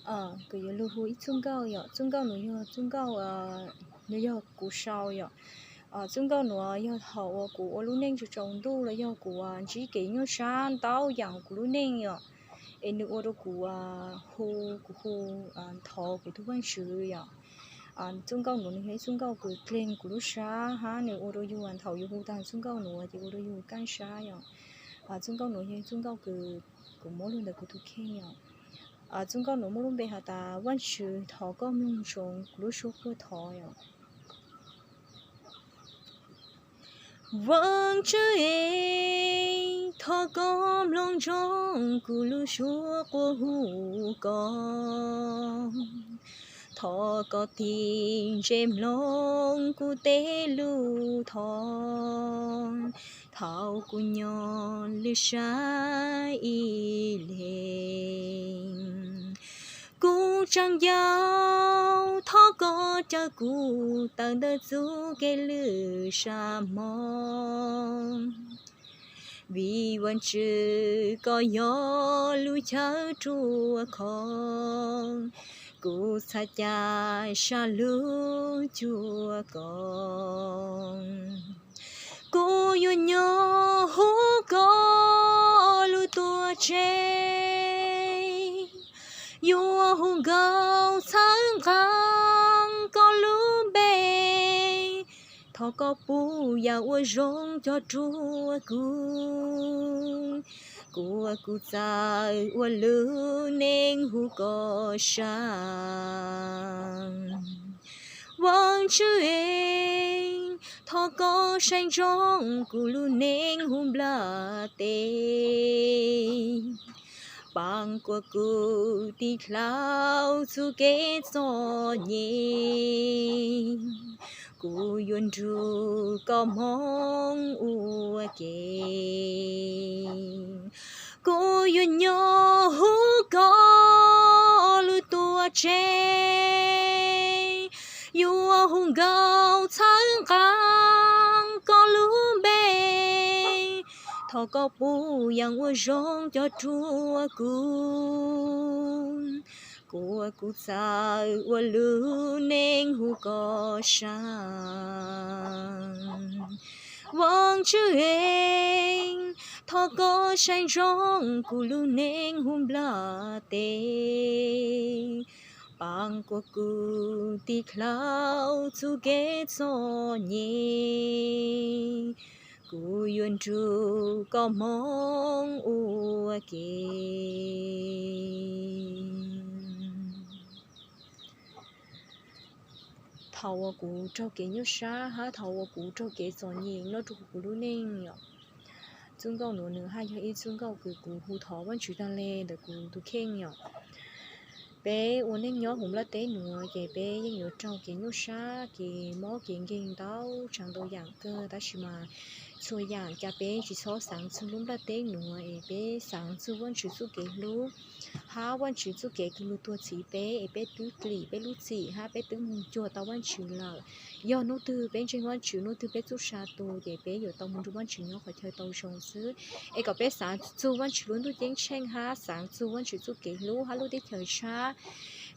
Kuv yuav lug hu ib txuj nkauj yom. Txuj nkauj nuav yog txuj nkauj, nws yog kuv sau yom. Txuj nkauj nuav yog thaum uas kuv ua lub neej tsaus ntuj los yog kuv ntsib kev nyuaj sab ntau yaam kuv lub neej yom, es nws ua rua kuv hu, kuv hu thov kuv tug Vaajtswv yom. Txuj nkauj nuav nws yog ib txuj nkauj kws dleeg kuv lub sab hab nws ua rua yug thaum yug hu taag txuj nkauj nuav ces ua rua yug kaaj sab yom. Txuj nkauj nuav yog ib txuj nkauj kws kuv muab lug ntawm kuv tug kheej yom. Txuj nkauj nuav muaj lub npe has tas Vaajtswv, thov koj mloog ntsoov kuv lub suab quaj thov yom. Vaajtswv es, thov koj mloog ntsoov kuv lub suab quaj hu koj. Thov koj tig ntsej mloog kuv tej lub thov, thaum kuv nyob lwj sab ib leeg. Kuv tsaam yau, thov koj cawm kuv tawm ntawm txuj kev lwj sab mob. Vim Vaajtswv koj yog lub chaw ruaj khov, kuv txhad ca sab lug cuag koj. Kuv yuav nyob huv koj lub tuam tsev, yuav hu nkaus txhawb nqaa koj lub npe. Thov koj pub yaam uas zoo coj rua kuv, kuas kuv txawj ua lub neej hu koj sab. Vaajtswv es, thov koj saib ntsoov kuv lub neej hu nplaj teb, paab kuas kuv tig dlhau txuj kev txom nyem. Kuv yuav nrug koj moog ua ke, kuv yuav nyob huv koj lub tuam tsev, yuav hu nkaus txhawb nqaa koj lub npe. Thov koj pub yaam uas zoo coj rua kuv, kuas kuv txawj ua lub neej hu koj sab. Vaajtswv es, thov koj saib ntsoov kuv lub neej hu nplaj teb, paab kuas kuv tig dlhau txuj kev txom nyem. Kuv yuav nrug koj moog ua ke. Thaum uas kuv raug kev nyuaj sab hab thaum uas kuv raug kev txom nyem nyob rua huv kuv lub neej yom, txuj nkauj nuav nws haj yog ib txuj nkauj kws kuv hu thov Vaajtswv taag le ntawm kuv tug kheej yom. Peb ua neej nyob huv nplaj teb nuav ces peb yeej yuav raug kev nyuaj sab, kev mob kev nkeeg ntau tsaam ntau yaam kawg, tab sis mas txhua yaam ca peb tsi txhob xaav txug lub nplaj teb nuav es peb xaav txug Vaajtswv txuj kev hlub hab Vaajtswv txuj kev kws lug tuag txhiv peb es peb twb dlim peb lub txim hab peb twb moog cuag tau Vaajtswv lawm. Yog nub twg peb ntseeg Vaajtswv, nub twg peb txuj sa tu ces peb yuav tau moog nrug Vaajtswv nyob qhov chaw tau zoo xwb. Es kom peb xaav txug Vaajtswv lub ntuj ceeb tsheej hab xaav txug Vaajtswv txuj kev hlub hab lub teb chaws sab.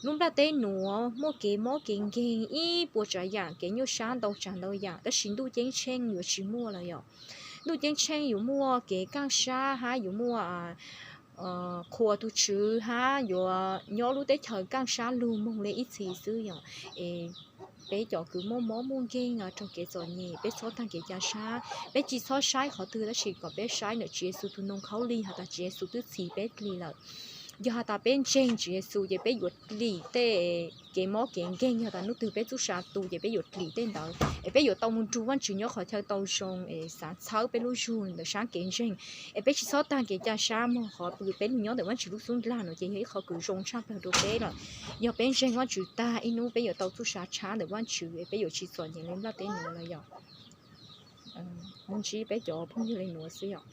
Lub nplaj teb nuav muaj kev mob kev nkeeg ib puas tsav yaam, kev nyuaj sab ntau tsav ntau yaam, tab sis ntuj ceeb tsheej yuav tsi muaj lawm yom. Ntuj ceeb tsheej yuav muaj kev kaaj sab hab yuav muaj qhuas tug Tswv hab yuav nyob lub teb chaws kaaj sab lug moog le ib txhis xwb yom. Es peb cov kws muaj mob muaj nkeeg raug kev txom nyem, peb txhob taag kev ca sab, peb tsi txhob saib qhov twg tab sis kom peb saib ntawm Tswv Yexus tug ntoo khaub lig has tas Tswv Yexus twb txhiv peb dlim lawm. Yog has tas peb ntseeg Tswv Yexus ces peb yuav dlim tej kev mob kev nkeeg, yog tas nub twg peb txuj sa tu ces peb yuav dlim tej ntawd es peb yuav tau moog nrug Vaajtswv nyob qhov chaw tau zoo es xaav txhawb peb lub zug ntawm sab kev ntseeg. Es peb tsi txhob taag kev ca sab mog, qhov kws peb lug nyob ntawm Vaajtswv lub xub nlag nuav ces yog ib qhov kws zoo tshaj plawg rua peb lawm. Yog peb ntseeg Vaajtswv tag ib nub peb yuav tau txuj sa tshab ntawm Vaajtswv es peb yuav tsi txom nyem le nplaj teb nuav lawm yom. Moog ntsib peb cov phooj ywg le nuav xwb yom.